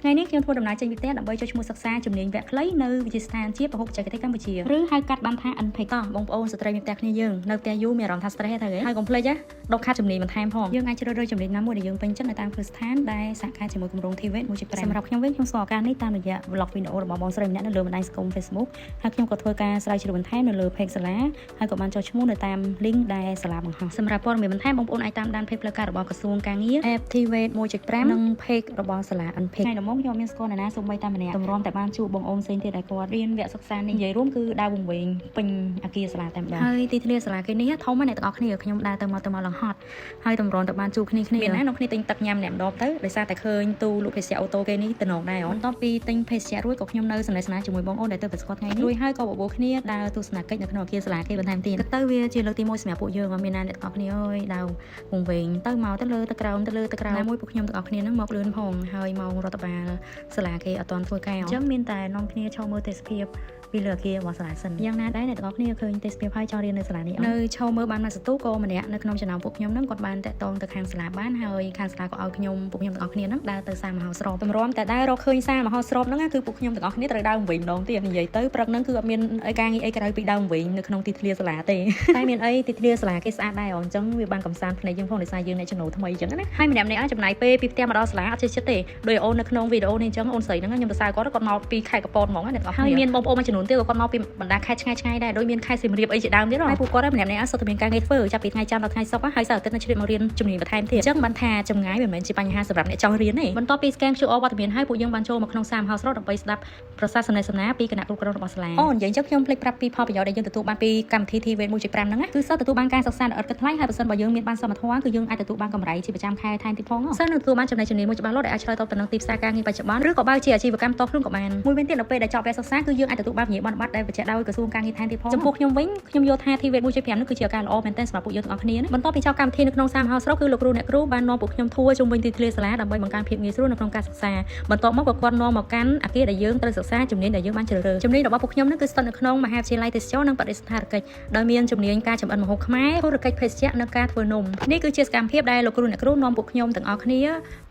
ថ្ងៃនេះខ្ញុំធ្វើដំណើរចេញពីផ្ទះដើម្បីចុះឈ្មោះសិក្សាជំនាញវគ្គខ្លីនៅវិទ្យាស្ថានជាតិពហុបច្ចេកទេសកម្ពុជាឬហៅកាត់បានថា NPEC តោះបងប្អូនស្ត្រីមានផ្ទះគ្នាយើងនៅផ្ទះយូរមានអារម្មណ៍ថា stress ទៅហើយកុំភ្លេចណាដកខាត់ជំនាញបន្ថែមផងយើងអាចជ្រើសរើសជំនាញណាមួយដែលយើងពេញចិត្តនៅតាមគ្រឹះស្ថានដែលសហការជាមួយគម្រោង TVET 1.5សម្រាប់ខ្ញុំវិញខ្ញុំស្គាល់ឱកាសនេះតាមរយៈ vlog វីដេអូរបស់បងស្រីម្នាក់នៅលើបណ្ដាញសង្គម Facebook ហើយខ្ញុំក៏ធ្វើការស្រាវជ្រាវបន្ថែមនៅលើ page សាលាហើយក៏បានចុះឈ្មោះនៅតាម link ដែលសាលាបង្ហោះសម្រាប់ព័ត៌មានបន្ថែមបងប្អូនអាចតាមដាន page ផ្លូវការរបស់ក្រសួងការងារ app TVET 1.5និង page របស់សាលា NPEC ថ្ងៃដំបូងខ្ញុំមានស្គាល់នរណាសូម្បីតែម្នាក់តម្រាំតែបានជួបបងអូនផ្សេងទៀតដែលគាត់រៀនវគ្គសិក្សានេះនិយាយរួមគឺដើរវង្វេងពេញអគារសាលាតែម្ដងហើយទីធ្លាសាលាគេនេះធំណាស់អ្នកទាំងអស់គ្នាខ្ញុំដើរទៅមកទៅមកលង្ហត់ហើយតម្រាំតែបានជួបគ្នាគ្នាមានណានោះគ្នាទិញទឹកញ៉ាំអ្នកម្ដងទៅដោយសារតែឃើញទូលក់ភេសជ្ជៈអូតូគេនេះតំណងដែរបន្ទាប់ពីទិញភេសជ្ជៈរួចក៏ខ្ញុំនៅសំណេះសំណាលជាមួយបងអូនដែលទៅតែស្គាល់ថ្ងៃនេះរួចហើយក៏បបួលគ្នាដើរទស្សនកិច្ចនៅក្នុងអគារសាលាគេបន្ថែមទៀតទៅវាជាលើកទី1សម្រាប់ពួកយើងអត់មានណាអ្នកទាំងអស់គ្នាអើយដើរវង្វេងទៅមកទៅលើទៅក្រោមទៅលើទៅក្រោមណាមួយពួកខ្ញុំទាំងអស់គ្នានឹងមកលឿនផងហើយម៉ោងរដ្ឋបាលសាលាគេអត់ទាន់ធ្វើការអញ្ចឹងមានតែនាំគ្នាឈរមើលទេសភាពពីលើអគាររបស់សាលាសិនយ៉ាងណាដែរអ្នកទាំងអស់គ្នាឃើញទេសភាពហើយចង់រៀននៅសាលានេះនៅឈរមើលបានមួយសន្ទុះក៏ម្នាក់នៅក្នុងចំណោមពួកខ្ញុំហ្នឹងគាត់បានតាក់ទងទៅខាងសាលាបានហើយខាងសាលាក៏ឲ្យខ្ញុំពួកខ្ញុំទាំងអស់គ្នាហ្នឹងដើរទៅសាលមហោស្រពតម្រាំតែដើររកឃើញសាលមហោស្រពហ្នឹងគឺពួកខ្ញុំទាំងអស់គ្នាត្រូវដើរវិញម្ដងទៀតនិយាយទៅព្រឹកហ្នឹងគឺអត់មានអីការងារអីក្រៅពីដើរវិញនៅក្នុងទីធ្លាសាលាទេ តែមានអីទីធ្លាសាលាគេស្អាតដែរអញ្ចឹងវាបានកំសាន្តភ្នែកយើងផងដោយសារយើងអ្នកចំណូលថ្មីអញ្ចឹងណាហើយម្នាក់ម្នាក់ចំណាយពេលពីផ្ទះមកដល់សាលាអត់ចេះចិត្តទេដោយអូននៅក្នុងវីដេអូនេះអញ្ចឹងអូនស្រីហ្នឹងខ្ញុំទៅសើគាត់គាត់មកពីខេត្តកពតហ្មងណាអ្នកទាំងអស់គ្នាហើយមានបងប្អូនមួយចំនួនទៀតក៏គាត់មកពីបណ្ដាខេត្តឆ្ងាយឆ្ងាយដែរដូចមានខេត្តសៀមរាបអីជាដើមទៀតហើយពួកគាត់ម្នាក់ម្នាក់សុទ្ធតែមានការងារធ្វើចាប់ពីថ្ងៃច័ន្ទដល់ថ្ងៃសុក្រហើយសៅរ៍អាទិត្យនៅឆ្លៀតមករៀនជំនាញបន្ថែមទៀតអញ្ចឹងបានថាចម្ងាយមិនមែនជាបញ្ហាសម្រាប់អ្នកចង់រៀនទេបន្ទាប់ពី scan QR វត្តមានហើយពួកយើងបានចូលមកក្នុងសាលមហោស្រពដើម្បីស្ដាប់ប្រសាសន៍សំណេះសំណាលពីគណៈគ្រប់គ្រងរបស់សាលាអូនិយាយអញ្ចឹងខ្ញុំភ្លេចប្រាប់ពីផលប្រយោជន៍ដែលយើងទទួលបានពីកម្មវិធី TVET 1.5ហ្នឹងណាគឺសិស្សទទួលបានការសិក្សាដោយឥតគិតថ្លៃហើយបើសិនបើយើងមានបានសមត្ថភាពគឺយើងអាចទទួលបានកម្រៃជាប្រចាំខែថែមទៀតផងសិស្សនឹងទទួលបានចំណេះជំនាញមួយច្បាស់លាស់ដែលអាចឆ្លើយតបទៅនឹងទីផ្សារការងារបច្ចុប្បន្នឬក៏បើកជាអាជីវកម្មផ្ទាល់ខ្លួនក៏បានមួយវិញទៀតនៅពេលដែលចប់វគ្គសិក្សាគឺយើងអាចទទួលបានវិញ្ញាបនបត្រដែលបញ្ជាក់ដោយក្រសួងការងារថែមទៀតផងចំពោះខ្ញុំវិញខ្ញុំយល់ថា TVET 1.5នោះគឺជាឱកាសល្អមែនទែនសម្រាប់ពួកយើងទាំងអស់គ្នាណាបន្ទាប់ពីចប់កម្មវិធីនៅក្នុងសាលមហោស្រពគឺលោកគ្រូអ្នកគ្រូបាននាំពួកខ្ញុំtour ជុំវិញទីធ្លាសាលាដើម្បីបង្កើនភាពងាយស្រួលនៅក្នុងការសិក្សាបន្ទាប់មកក៏គាត់នាំមកកាន់អគារដែលយើងត្រូវសិក្សាជំនាញដែលយើងបានជ្រើសរើសជំនាញរបស់ពួកខ្ញុំនោះគឺស្ថិតនៅក្នុងមហាវិទ្យាល័យទេសចរនិងបដិសណ្ឋារកិច្ចដោយមានជំនាញការចម្អិនម្ហូបខ្មែរធុរកិច្ចភេសជ្ជៈនិងការធ្វើនំនេះគឺជាសកម្មភាពដែលលោកគ្រូអ្នកគ្រូនាំពួកខ្ញុំទាំងអស់គ្នា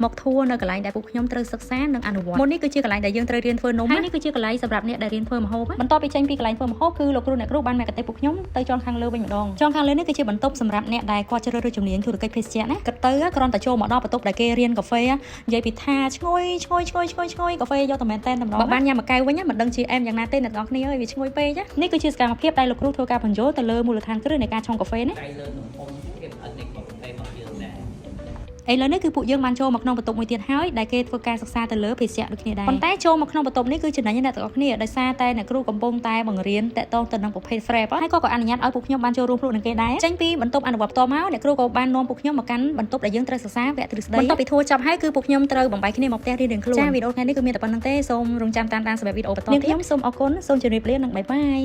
មក tour នៅកន្លែងដែលពួកខ្ញុំត្រូវសិក្សានិងអនុវត្តមុននេះគឺជាកន្លែងដែលយើងត្រូវរៀនធ្វើនំហើយនេះគឺជាកន្លែងសម្រាប់អ្នកដែលរៀនធ្វើម្ហូបបន្ទាប់ពីចេញពីកន្លែងធ្វើម្ហូបគឺលោកគ្រូអ្នកគ្រូបានមកកទេពួកខ្ញុំទៅជាន់ខាងលើវិញម្ដងជាន់ខាងលើនេះគឺជាបន្ទប់សម្រាប់អ្នកដែលគាត់ជ្រើសរើសជំនាញធុរកិច្ចភេសជ្ជៈណាគិតទៅគ្រាន់តែចូលមកដល់បន្ទប់ដែលគេរៀនកាហ្វេនិយាយពីថាឈ្ងុយឈ្ងុយឈ្ងុយឈ្ងុយឈ្ងុយកាហ្វេយកតែមែនតែនតែម្ដងបើបានញ៉ាំមួយកែវវិញមិនដឹងជាអែមយ៉ាងណាទេអ្នកទាំងអស់គ្នាអើយវាឈ្ងុយពេកនេះគឺជាសកម្មភាពដែលលោកគ្រូធ្វើការពន្យល់ទៅលើមូលដ្ឋានគ្រឹះនៃការឆុងកាហ្វេណា ដៃលើទំហំគេផលិតនៃកាហ្វេរបស់យើងដែរ ឥឡូវនេះគឺពួកយើងបានចូលមកក្នុងបន្ទប់មួយទៀតហើយដែលគេធ្វើការសិក្សាទៅលើភេសជ្ជៈដូចគ្នាដែរប៉ុន្តែចូលមកក្នុងបន្ទប់នេះគឺចំណេញអ្នកទាំងអស់គ្នាដោយសារតែអ្នកគ្រូកំពុងតែបង្រៀនតាក់ទងទៅនឹងប្រភេទ frappe ហើយក៏អនុញ្ញាតឲ្យពួកខ្ញុំបានចូលរួមភ្លក់នឹងគេដែរចេញពីបន្ទប់អនុវត្តផ្ទាល់មកអ្នកគ្រូក៏បាននាំពួកខ្ញុំមកកាន់បន្ទប់ដែលយើងត្រូវសិក្សាវគ្គទ្រឹស្ដីបន្ទាប់ពីtour ចប់ហើយគឺពួកខ្ញុំត្រូវបំបែកគ្នាមកផ្ទះរៀងៗខ្លួនចាវីដេអូថ្ងៃនេះគឺមានតែប៉ុណ្្នឹងទេសូមរងចាំតាមដានសម្រាប់វីដេអូបន្តទៀតខ្ញុំសូមអរគុណសូមជម្រាបលានិង bye bye.